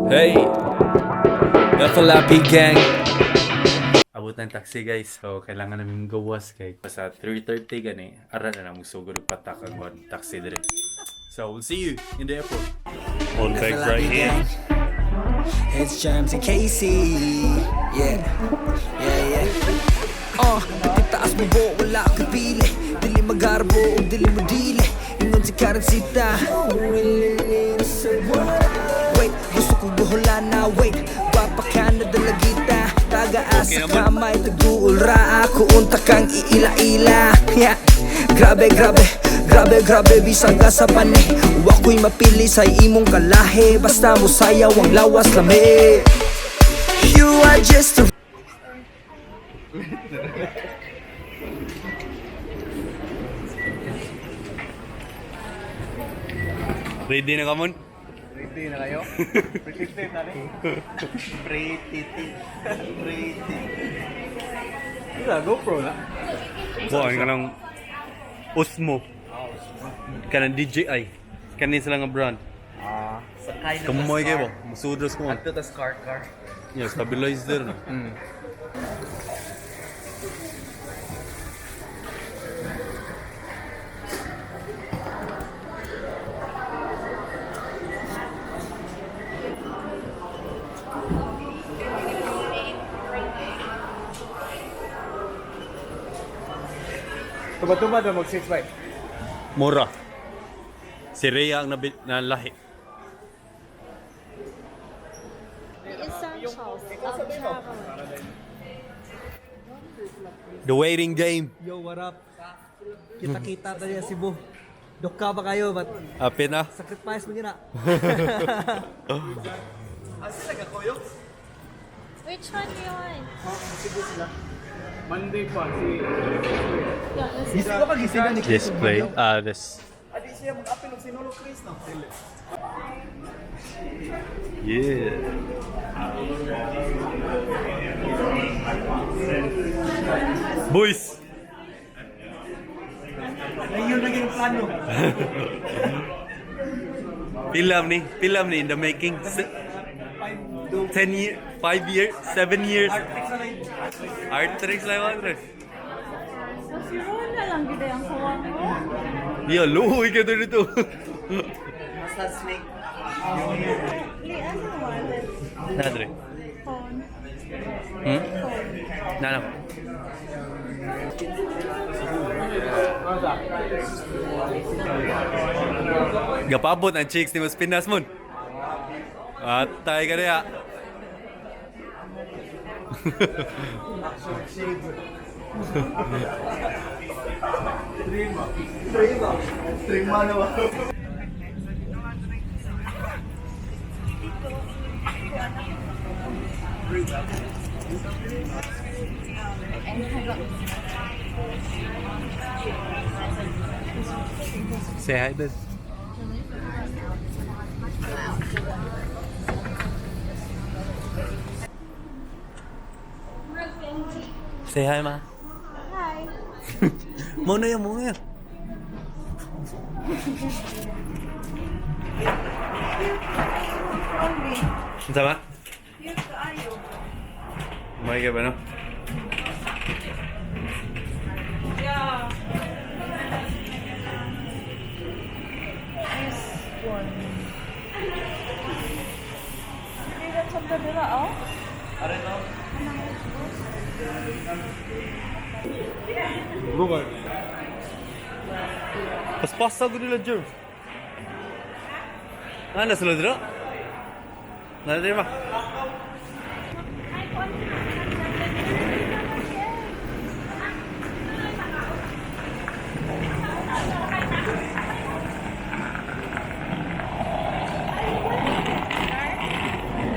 Hey! FLIP gang! Abot ng taxi, guys. So, kailangan namin gawas kay sa 3:30 gani. Ara na nang sugod og patak ang one taxi dire. So, we'll see you in the airport. All bags right here. It's Germs and Casey. Yeah. Taas mo bo, wala akong pili. Dili magarbo o dili mo dili. Ingon si Karen Sita. Wait, gusto ko buhula na. Wait, gwapa ka na dalagita. Tagaasa kamay, taguol ra. Ako unta kang iila-ila. Yeah, grabe, grabe. Grabe, grabe, bisag sa pane. Wa ko'y mapili sa imong kalahi. Basta mo sayaw ang lawas lami. You are just a Ready na ka mon? Ready na kayo? Pretty thin na rin. Pretty thin. Pretty. Wala, GoPro na. Buwan ka ng Osmo. Kanang DJI. Kanin sila nga brand. Ah. Sakay na. Kamoy kayo ba? Musudros ko. Adto tas car car. Yeah, stabilizer na. Tuba-tuba na mag 6 bike. Mura. Si Rhea ang nabi na lahi. The essentials of traveling. The waiting game. Yo, what up? Kita-kita tayo sa Cebu. Dok ka ba kayo? But Apin na. sacrifice mo gina. Which one do you want? Monday pa si Yeah, let's Gising ko pagising ni Display. Ah, this. Adi siya mag-apil og sinulog Chris no. Yeah. Boys! Ayun naging plano. Film ni in the making. 10 year, 5 years, 7 years. Artrix lang Artrix. So, si Rona lang gid ang kuha ko. Yeah, luhoy ka dito. Basta snake. Li, ano wallet? Nadre. Phone. Hmm? Na na. Gapabot ang chicks ni Mas Pinas mon. Atay ka niya. Stream na ba? Say hi, babe. Say hi, ma. Hi. Muna yan, muna yan. Ang sama? Cute kaayo. May ka ba, no? Yeah. This one. Hindi na sa nila, oh. Paspasa ko nila, Jerv. Ah, nasa dira? Nasa dira ba?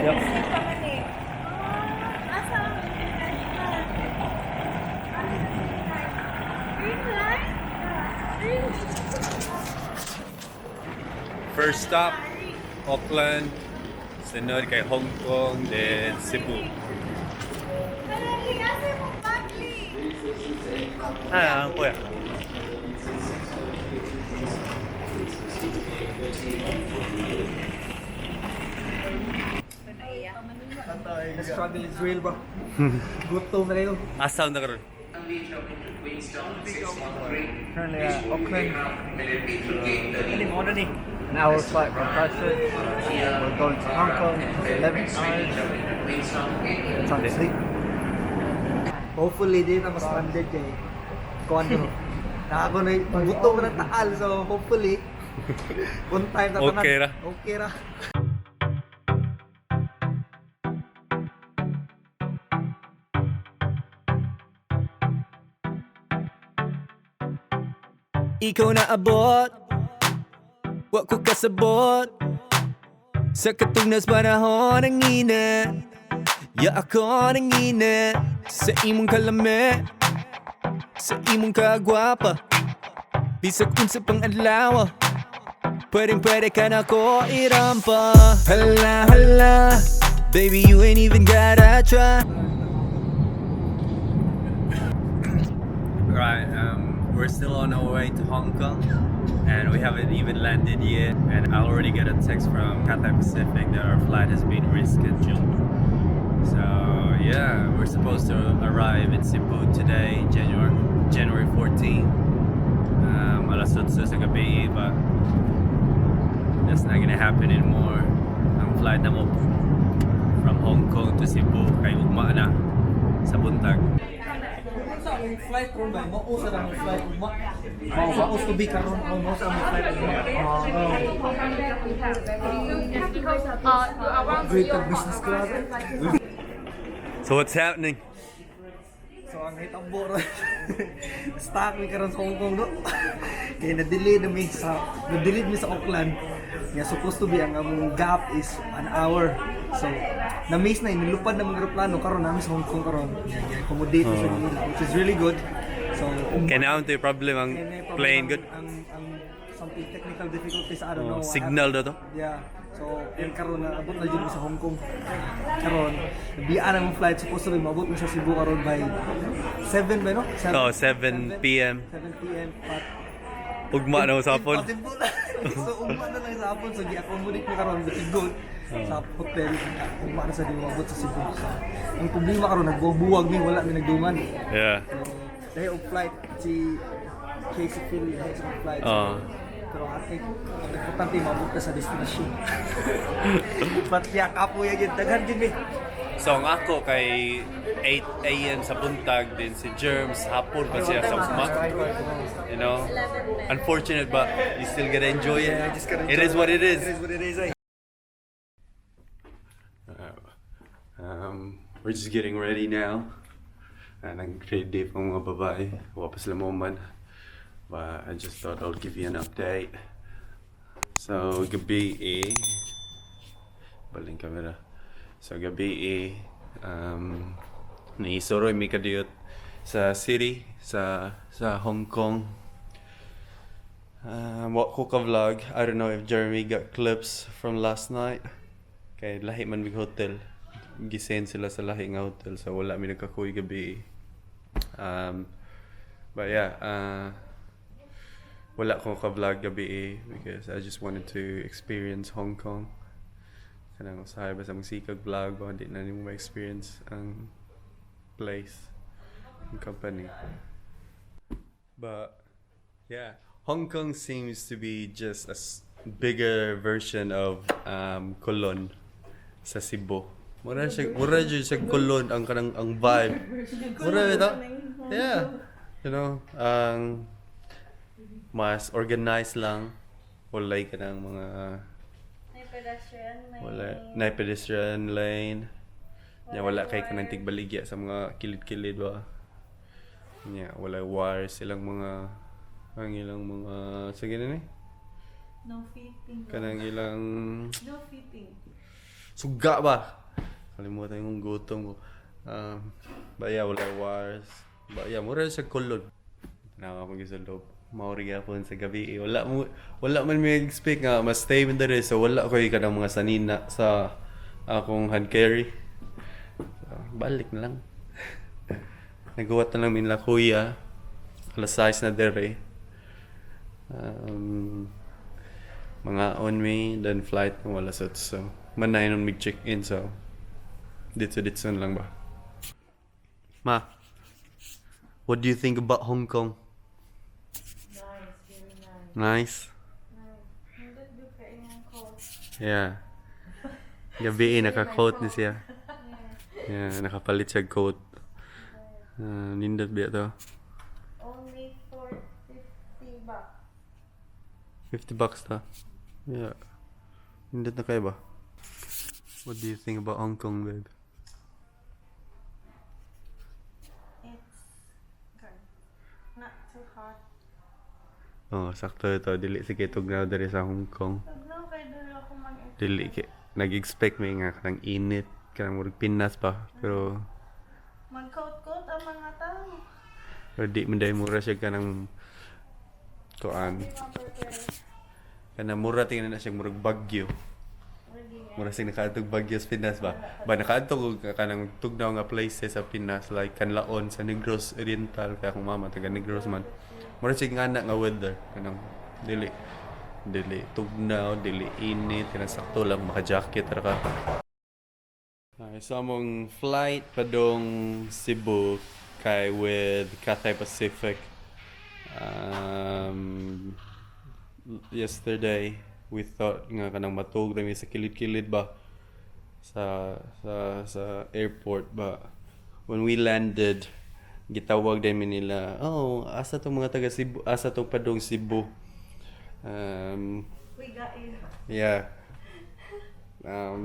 Yep. First stop, Auckland. Sunod kay Hong Kong, then Cebu. Ah, kuya. The struggle is real, bro. Gutom na kayo. Asa na karon? Currently at Auckland. An hour flight from Christchurch. We're going to Hong Kong. 11 hours. Time to sleep. Hopefully, di na mas stranded kay kuan no. Na ako na gutom na taal, so hopefully on time na tanan. Okay ra. Okay ra. Ikaw na abot. Wa ko kasabot sa katugnas panahon ang init. Ya ako ang init sa imong kalame, sa imong kagwapa. Bisag unsa pang adlaw, pwedeng pwede ka na ko irampa. Hala hala, baby, you ain't even gotta try. Right, we're still on our way to Hong Kong and we haven't even landed yet. And I already got a text from Cathay Pacific that our flight has been rescheduled. So yeah, we're supposed to arrive in Cebu today, January 14. Alas 8 sa gabi, but that's not gonna happen anymore. Ang flight na mo from Hong Kong to Cebu kay ugma na sa buntag. Sa among flight ron ba? Mao sa among flight ugma. Mao supposed to be karon o mao sa among flight ugma. Upgrade to business class. So what's happening? So ang hitabo ron. Stuck mi karon sa Hong Kong, no. Kay na-delay na mi sa na-delay mi sa Auckland. Nga supposed to be ang among gap is an hour. So na-miss na nilupad na mga eroplano karon nami sa Hong Kong karon. Yeah, accommodate sa nila, which is really good. So Kaya na yung problem ang Kaya may problem plane ang, good. Ang something technical difficulties, I don't know Oh, what signal happened. daw to? Yeah. So, yun karon na abot na jud mi sa Hong Kong. Karon, biyaan ang flight, supposed to be maabot mi sa Cebu karon by 7 ba, no? 7. Oh, 7 p.m. 7 p.m. But Ugma na sa hapon. Impossible na. So ugma na lang sa hapon. So gi-accommodate mi karon, which is good. Sa hotel, ugma na sa di maabot sa Cebu. So, ang problema karon nagbuwag mi, wala mi nagdungan. Yeah. So, dahil og flight si Casey Philly, dahil sa flight. Oo. Pero ate, ang importante maabot ka sa destination. But yeah, kapoy gyud, daghan gyud mi. So ang ako kay 8 a.m. sa buntag din si Germs hapon pa siya sa ugma. You know? Unfortunate, but you still gotta enjoy it. Yeah, just gotta It is what it is. It is what it is, eh. We're just getting ready now. And ang ready pa mga babae. Wa pa sila man. But I just thought I'll give you an update. So, gabi eh. Baling camera. So, gabi eh. Naisuroy mi kadiyot sa city, sa Hong Kong. Wa ko ka vlog. I don't know if Jeremy got clips from last night. Kay lahi man mig hotel. Gisend sila sa lahi nga hotel, so wala mi nagkakuy gabi. But yeah, wala ko ka vlog gabi eh, because I just wanted to experience Hong Kong. Kanang usahay ba sa magsikag vlog ba di na nimo ma-experience ang place, ang company. But yeah, Hong Kong seems to be just a bigger version of Colon sa Cebu. Mura siya sa Colon ang kanang ang vibe. Mura ito. Yeah. Ang mas organized lang. Walay ka ng mga May pedestrian, may wala na pedestrian lane. Ya wala kay kanang tigbaligya sa mga kilid-kilid ba. Nya wala wires silang mga ang ilang mga sige na ni No fitting. Kanang ilang No fitting. Suga ba? Kalimutan yung gutom ko. But yeah, wala wires. But yeah, mura siya kulod. Nakakapag sa loob. Maori gyapon sa gabi eh. Wala man may expect nga mas stay man diri, so wala ko kanang mga sanina sa akong hand carry. So, balik na lang. Nagawa na lang minla kuya. Alas 6 na diri. Mga on me, then flight mo alas 8. So, manay nun mig check-in, so Ditso-ditso na lang ba? Ma, what do you think about Hong Kong? Nice, very nice. Nice. Nice. Nindot gyud kay imong coat. Yeah. Gabi eh, naka-coat ni siya. Yeah, nakapalit siya coat. Nindot biya to. Only for $50. $50 ta. Yeah. Nindot na kayo ba? What do you think about Hong Kong, babe? It's good. Not too hot. Oh, sakto ito. Dili sige tugnaw diri sa Hong Kong. Tugnaw kay dili ako mag Dili kay nag-expect mi nga kanang init, kanang murag Pinas pa. Pero Mag-coat-coat ang mga tao. pero di man dahil mura siya kanang kuan. Di ma-prepare. Kanang mura tingnan na siya murag Bagyo. Ready nga. Mura siya nakaadtog Bagyo sa Pinas ba? Ba nakaadto ko kanang tugnaw nga places sa Pinas like Kanlaon sa Negros Oriental kaya akong mama taga Negros man. Mura siya nga na nga weather kanang dili dili tugnaw, dili init, kanang sakto lang maka-jacket ra ka. Okay, so among flight padong Cebu kay with Cathay Pacific. Yesterday we thought nga kanang matug ra mi sa kilid-kilid ba sa airport ba. When we landed, gitawag din mi nila, "Oh, asa tong mga taga Cebu, asa tong padong Cebu?" We got you. Yeah,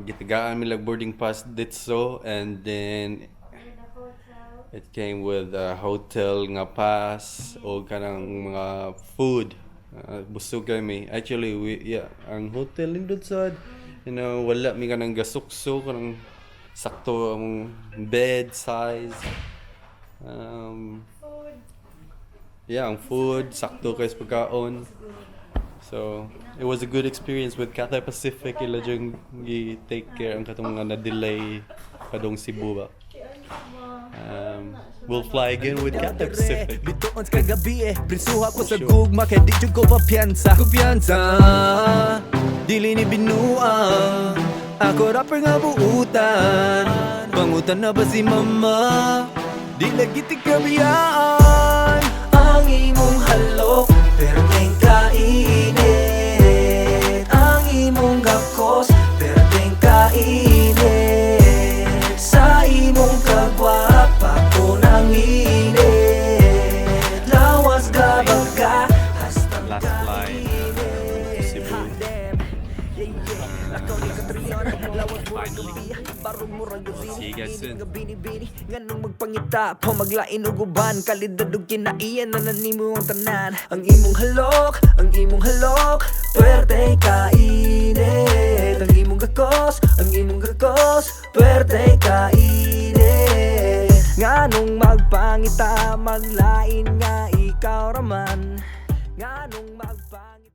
gitagaan mi lag boarding pass ditso and then With the hotel. it came with a hotel nga pass o kanang mga food. Busog kami. Actually, we, yeah, ang hotel nindot sad. Wala mi kanang gasukso, kanang sakto ang bed size. Food. Yeah, ang food, sakto kay sa pagkaon. So, it was a good experience with Cathay Pacific. Ila diyang gi-take care ang katong mga na-delay padong Cebu ba. We'll fly again with Cathay Pacific. Bituon sa kagabi eh. Prisuha ko sa gugma kay di jud ko papiyansa. Kumpiyansa. Dili ni binua. Ako rapper nga buutan. Pangutan na ba si mama? Di lagi tikabiyaan. Ang imong halok perteng kainit. Ang imong gakos perteng kainit. Sa imong kagwapa ko nanginit. Lawas gabaga hasta Last flight to Cebu. Finally. See you guys soon. Bini-bini nganong magpangita pa maglain og uban kalidad og kinaiyan na nanimo ang tanan. Ang imong halok, ang imong halok puwerte kainit. Ang imong gakos, ang imong gakos puwerte kainit. Nganong magpangita maglain nga ikaw raman. Nganong mag